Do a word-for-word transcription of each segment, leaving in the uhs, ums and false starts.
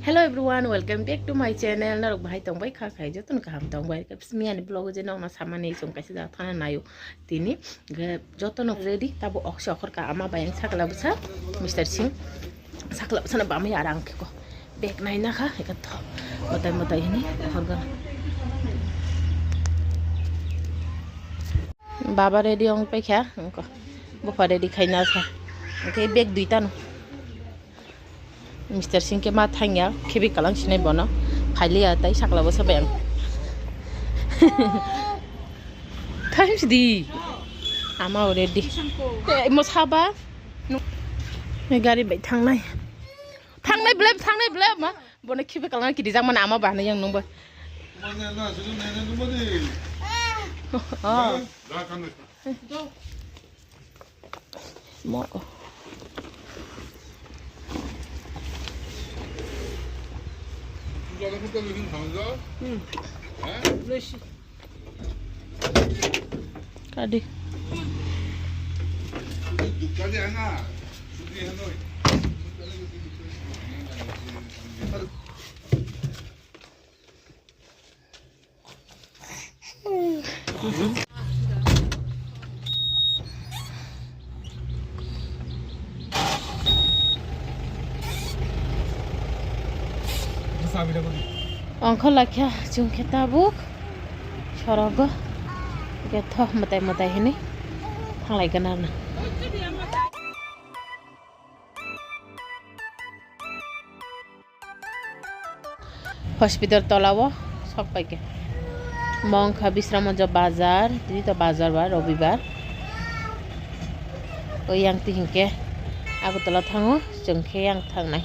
Hello everyone, welcome back to my channel. Norok bahai tongbai kha khai, jotono kaham tongbai. Miani vlog je nokna samani chwng kaisa jaga thana naio. Tini hwnkhe jotono ready, tabo oksa okhorka ama bai ang sakla bwsa, Mister Singh. Sakla bwsano bamwi arang khe ko. Bag naina kha, eka tho. Motai motai hini horga. Baba ready ong paikha, engko. Bupha ready khaina kha. Engke bag duita no. Mister Singh ke ma thangya, khibi kalang sinai bono. Phailiya tai sakla bo sabai ang. Times di. Ama already. Eh, mo saba. No. Ni gari bai thangnai. Thangnai blem, thangnai blem ma. Bono khibi kalang kiri jak mana ama bana yang nungba. Oh. Mo. Hmm. Kadi. Ongkho lakha chwng khe tabuk sorogo. Hwnkhe tho mwtai mwtai hwnwi thanglai gana rwna. Hospital tola o sok pai khe. Mo wngkha Bisramganj bazar, tini to bazar ba Robibar. O yang twi hinkhe Agartala thango, chwng khe yang thangnai.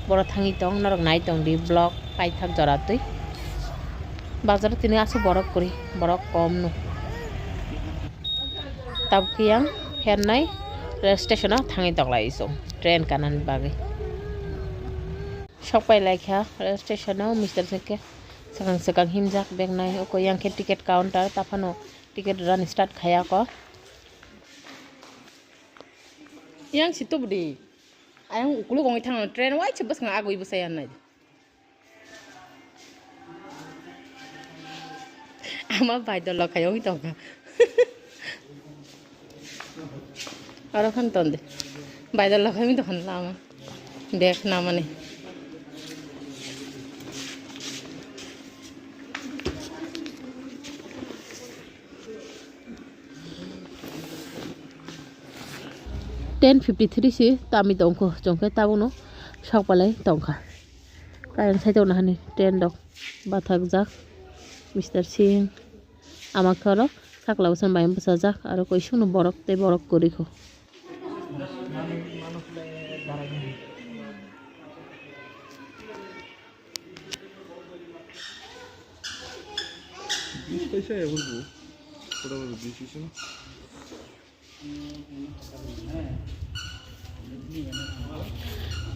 Boro thangwi tong, norok nai tong di vlog paithak jora twi. Bazar o tini aswk borok kwrwi, borok kom no. Tabuk yang phernai rail station o thangwi tong lai chwng train kanani bagwi. Sok pai lai kha rail station o, Mister Singh khe swkang swkang himjak bag nai. Oko yang khe ticket counter, ta phano ticket rani start khaya ko. Yang si tubudi. Ayang ukuluk ongwi thangno train waisa bwskango agwi bwsai annai. Ama bai dol lokhai ongwi tongkha. Aro khan tonde. Bai dol lokhai ongwi tongkha lama. Bag namani. Ten fifty three si tami tongkho, chwngkhe tabukno sokpalai tongkha. Kayang side o nahani train rok bathakjak, Mister Singh, ama khe oro sakla bwsa bai bwsajak, aro koi sukno borok tei borok kwrwi kho.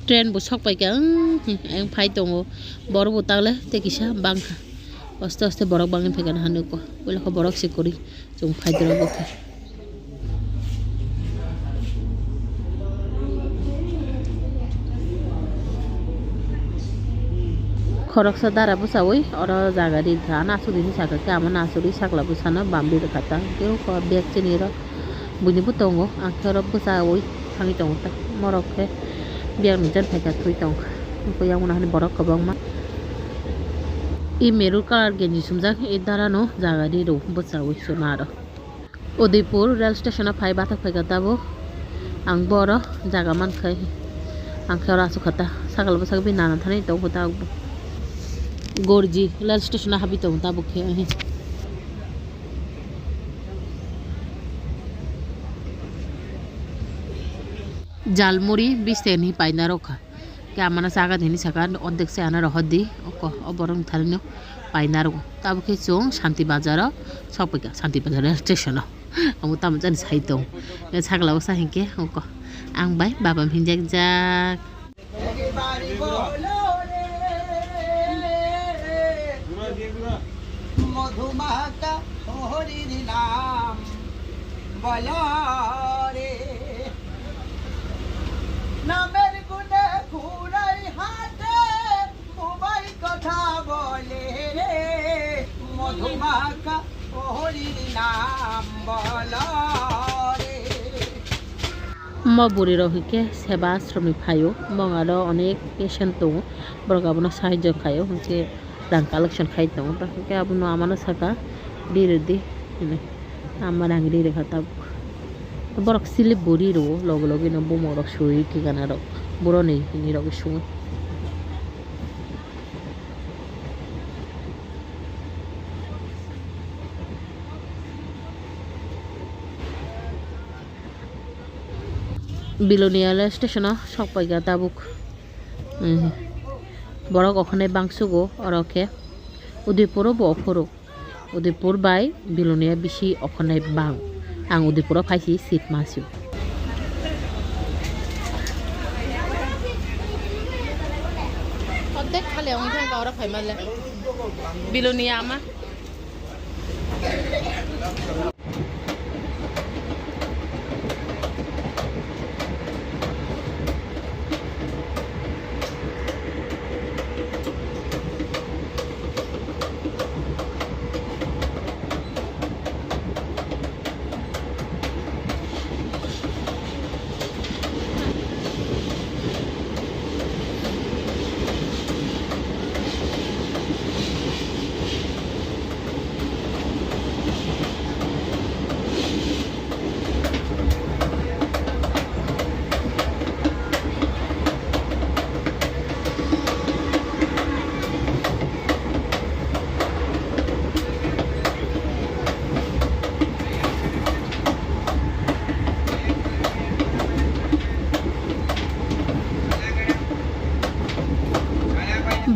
Train bo sok pai kha, ang, ang phai tongo. Borok bo tagle tei kisa bang kha. Aste aste borok bangwi phai kha, nahani uko. Puila khe borok se kwrwi chwng phai doro bo khe. Khoroksa dara bwchawi oro jaga ri kha, nasugwi hinwi sakha khe amo nasugwi sakla bwsano bamdi rwkha ta. Tei oko bag chini oro buini bo tongo, ang khe oro bwchawi thangwi tongo ta. Morok khe biyang ni jan phaikha thwi tongkha. Nukho yang mano hani borok kwbangma. I merur colour genji sumjak, i dara no jaga ri rw bwchawi sona aro. Udaipur rail station o phai bathak phaikha tabuk. Ang bo oro jaga mankha. Ang khe oro aswk kha ta. Sakal bwsak bini nana thani tongo tabuk. Gorji rail station o habwi tongo tabuk khe. Jalmuri biste ni paina rokha. Khe amano chaga thani saka ordek se ano rohor di. Oko o borok ni thani no paina rw. Tabuk khe chwng Shanti Bazar o sok pai kha, Shanti Bazar rail station o. Amo tamo jani sai tong. Sakla o sa hinkhe oko ang bai baba hinjak jak. Omo bwrwi rok hinkhe seba ashram ni phaio, omo aro onek patient tongo, borok abono sahajyo khaio, hinkhe rang collection khai tongo, hinkhe abono amano saka ri rwdi hinwi, ama rang ri rwkha tabuk. Borok slip bo ri rwo loge loge no bumung rok sui thikana rok, boroni hini rok sui. Bilonia rail station o sok paikha tabuk. Borok okhonai bangsugo oro khe. Udaipur o bo ophuru. Udaipur bai Bilonia bisi okhonai bang. Ang Udaipur o phaisi seat masio. Ordek khali wngkha oro phaimanle. Bilonia ama.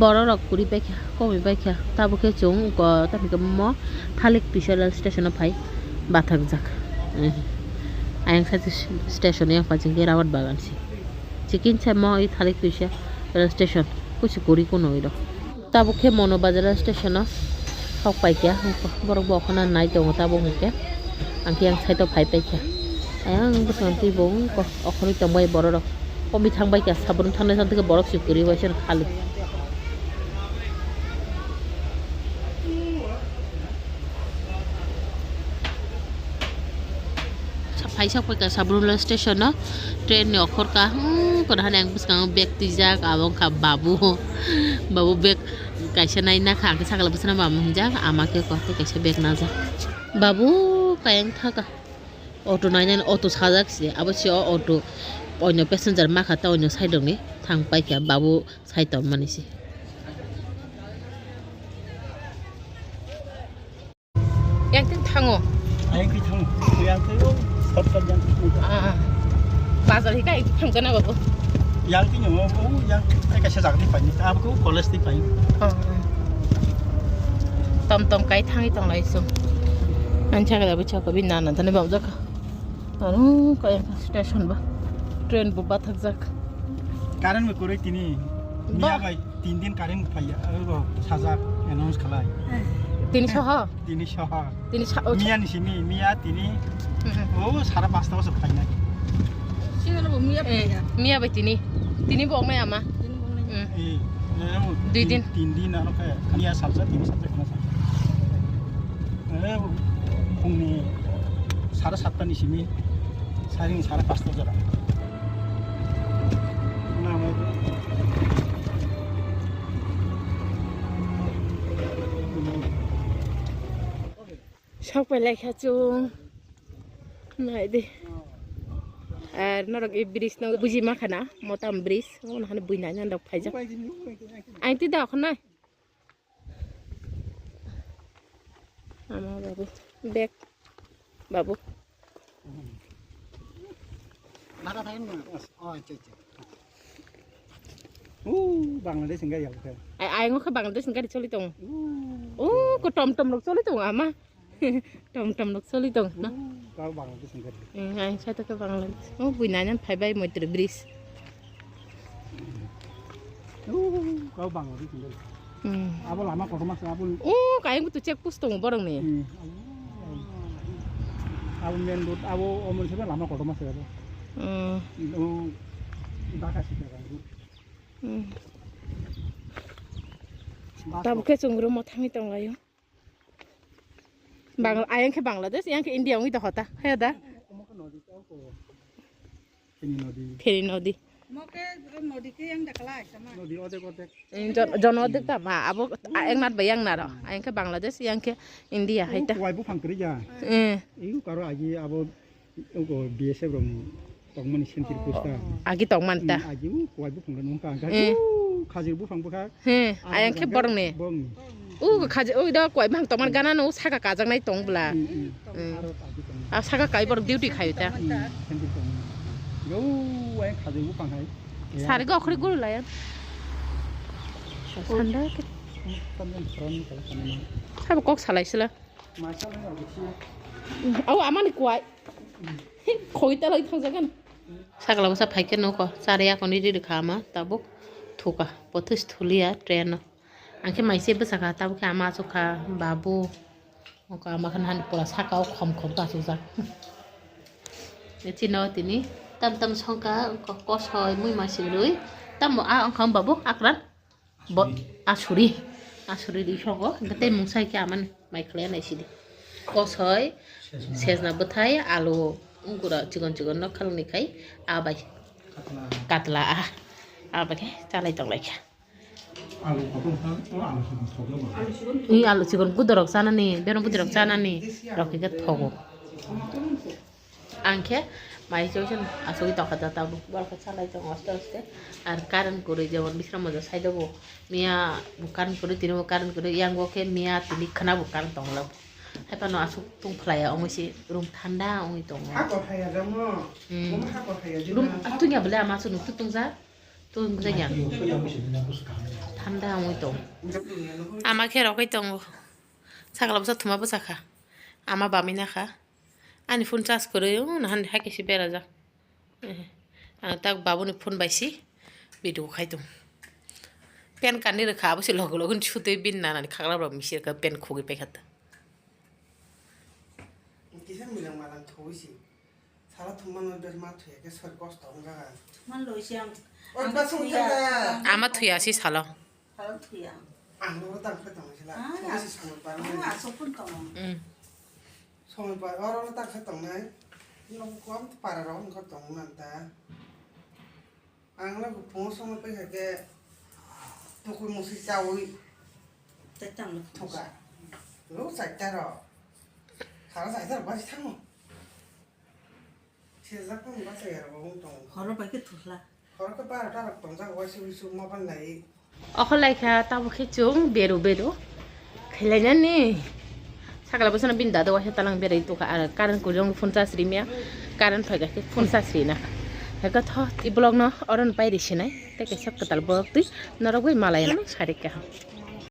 Borok rok kwrwi paikha, komwi paikha, tabuk khe chwng uko tamni khe mo thalik twisa rail station o phai bathakjak. Ayang side station o yang paching khe rawat bagan se. Chikin se mo i thalik twisa rail station kuchi kwrwi kuno iro. Tabuk khe Mono Bazar station o sok paikha, borok bo okhorno nai tongo tabuk hinkhe. Ang khe yang side o phai paikha. Ayang bwskango twi bo wngkha, okhorwi tongbai borok rok. Komwi thang baikha, sabrum thangnai tongkhe borok se kwrwi bai se khali. Sa-, phai sok paikha Sabrumla station o, train ni okhor kaham, kono hani ang bwskango bag twijak, abo wngkha babu, babu bag kaisa nai nakha, ang khe sakala bwsano mama hinjak, ama khe kok tei kaisa bag najak. Babu kayang thaka, auto nainani auto sajak se, abo se o auto oino passenger makha ta oino side rokni thang paikha, babu side tongmani se. Yang tin thango. Yang tin thango. Yang tin thango. Shortcut yang tin thango. Ah. Bazar hika yang tin thango na babu. Yang tin thango. Oh, yang tin kaisa jaga di pani. Abo college di pani. Oh. Tom tom kai thangi tong lai so. Ang chakla bu chakla bi nana tani bam jaka. Anu kai station ba. Train bu bathak jak. Current me koroi tini. Ba. Miya bai. Tin din current phaiya, abo sajak announce khalai. Tini soho? Tini soho. Tini sa-, o, miya ni simi, miya tini. Hmm. O sara pasta bosor phainai. Singalo bo miya phaiya. Miya bai tini. Tini bo ongmai ama. Tini bo ongmai. Hmm. Eh, eh, o dui tin, din. Tin din ano khe. Miya sajak, tini sajak, khana sajak. Eh, phungni sara satta ni simi, saring sara pasta jora. Sok pai lai kha chwng. Nai di. Ar norok e bridge no buji ma khana, motam bridge. Omo hano bui nai nang rok phaijak. Aing ti da khonai. Ama babu. Bag. Babu. Mata thaim na. Oh, acha, acha. Uh, Bangladesh hingga ya, bukan? Ai, ai, ngokha Bangladesh hingga di choli tong. Uh. Uh, ko tom tom rok choli tong, ama. Tom tom rok choli tong, no? Uh, kau Bangladesh hingga di. Hmm, ai, sa to ke Bangladesh. Oh, bui nanya phai bai Moitri bridge. Uh, kau Bangladesh hingga di. Hmm. Abo lama kotorma se abo. Oh, kayang tu check post tongo borok ni. Hmm. Abo main road, abo omon se lama kotorma se abo. Hmm. Oh, Dhaka sita kan. Hmm. Bus. Tabuk khe chwng room o thangwi tong laio. Bangla, ayang khe Bangladesh, yang khe India wngwi tong kha ta. He da? Omo khe nodi tong ko. Nodi. Phiri nodi. Mo ke nodi ke yang dakla ai sama. Nodi odek odek. Jon odek ta ma abo engnat bai yang naro. Ayang ke Bangladesh, yang ke India hai ta. Kuwai buphang kwrwi ya. Eh. Iu karo agi abo ugo B S F rong tongmani sentry post ta. Agi tongman ta. Agi u kuwai buphang rong nungka. Khajir buphang bukha. He, ayang khe borokni. Borokni. U khaji, ui do koi bang tongmani gana no saka kajaknai tong bla. Hmm, hmm. Hmm. Aro kaji tong. A saka kai borok duty khayo ta. Hmm, sentry tong. Yo, ayang khaji buphang hai. Sari go khori guru layan. Sanda ke. Sanda khoroni kala sanda. Sabo kok salai sila. Masa lai rok bisi. Au amani kwai. Khoi ta lai thangjagan. Sakla bwsa phaikhe nuko, chari yakoni riri kha ama, tabuk thuka, bothwis thuliya train o. Angkhe maise bwsakha, tabuk khe ama achukha, babu, oko ama khana hani pura sakao khom khom ta achukjak. Chino tini tam tam songkha, ko-, kosoi, mui ma sirui, tamo a ongkha babu akran. Bo asuri, asuri di sogo, hingke tei mungsa hai khe amani mai khlai nai sidi. Kosoi, sejna bwthai, alu, ungkura chikon chikon no khalangni khai, abai. Katla. Katla, ah. Abai khe chalai tong lai kha. Alu kotor kha, o alu chikon thok ya ba. I alu chikon budorok chanani, beno budorok chanani, rok khe thogo. Ang khe mai choi choi asugwi tongkha da tabuk. Borok khe salai tongo aste aste. Ar current kwrwi jemon bisra moja side o bo miya bo current kwrwi tini bo current kwrwi yang bo khe miya tini khwna bo current tongla. Hai phano asuk tong phlai ya ongwi se room thanda ongwi tongo. Hakor hai ya jamo. Hmm. Room hakor hai ya jamo. Room atwng ya bole ama asuk nuk tung ja. Tung ja ya. Thanda ongwi tongo. Ama khe rokoi tongo. Sakla bwsa thuma bwsa kha. Ama bamina kha. Ani phone charge kwrwi, o, nahan hai kaisa berajak. Eh, ang tak babuni phone bai si video khai tong. Pen kanni rwkha, abo se logo logo ni sutwi bini nanani khakla rok misi rwkha, pen khugwi paikha ta. Kisa milang malang thogwi si. Sala thumma no bes ma thuya ke sar kosto wng jaga. Thumma loi si ang. Oi, ang ba sung thuya. Thuya. Ama thuya si sala. Sala thuya. Ang lo tang khe tong sila. Ah, thogwi si sung par. Ah, asok pun tong. Mm. Songwi pai oro no taksa tongnai. Nok kuam para rok wngkha tong man ta. Ang no phungo songwi pai kha khe tukui musi chawi. Tei tang no thuka. Lo chaita rok. Sara chaita rok basi thango. Sejak phano bachai ya rok wng tongo. Horo bai khe thukla. Okholai kha tabuk khe chwng beru beru khailainani. Sakla bwsano bini dada waisa talang berai tongkha, ar current kwrwi rok phone charge rimya, current phaikha khe phone charge rina. Haikhe tho tei vlog no oro no pai risinai tei kaisa kwtal vlog twi norok bai malai rok sarikha.